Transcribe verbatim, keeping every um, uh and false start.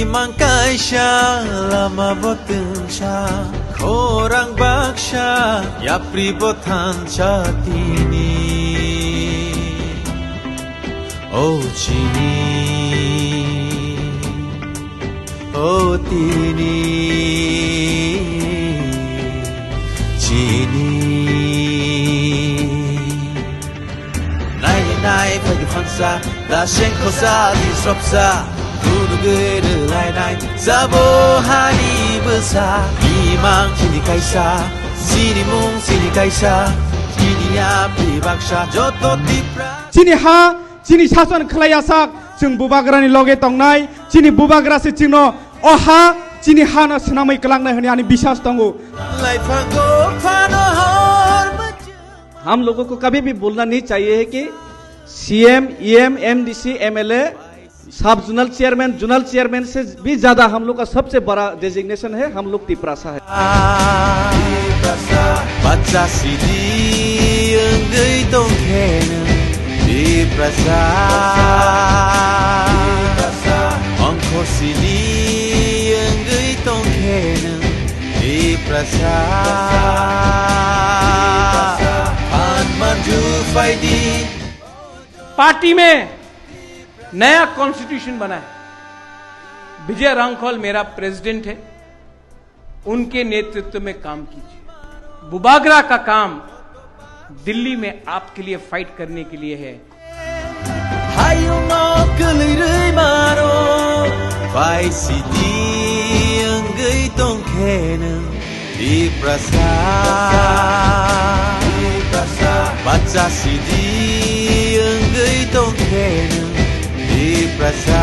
Mang kaisa lama bo twngsa, khorang baksa, yapri bo thansa tini. O chini, o tini, chini. Nai nai phai du khansa, da seng khosa di sopsa, gurugui rwlai nai, sabo hani bwsa, imang chini kaisa, chini mung chini kaisa, chini yapri baksa, joto Tipra. Chini ha, chini sason khlai asak, chwng bubagrani loge tongnai, chini bubagra se chwngno o ha, chini hano swnamwi kwlangnai hwnwi ani biswas tongo. Laiphango phano hor bwchwng. हम लोगों को कभी भी भूलना नहीं चाहिए है कि सीएम, ईएम, एमडीसी, एमएलए, सब जोनल चेयरमैन, जोनल चेयरमैन से भी ज्यादा हम लोग का सबसे बड़ा डेजिग्नेशन है, हम लोग तिपरासा है। Bacha sidi wngwi tongkhe nwng Tiprasa. Ongkhor sidi wngwi tongkhe nwng Tiprasa. Phan manju phaidi. Party में नया कॉन्स्टिट्यूशन बना है। विजय रांखल मेरा प्रेसिडेंट है, उनके नेतृत्व में काम कीजिए। बुबागरा का काम दिल्ली में आपके लिए फाइट करने के लिए है। Hayungno kwlwi rwi mano, pai sidi wngwi tongkhe nwng Tiprasa. Bacha sidi wngwi tongkhe nwng Tiprasa.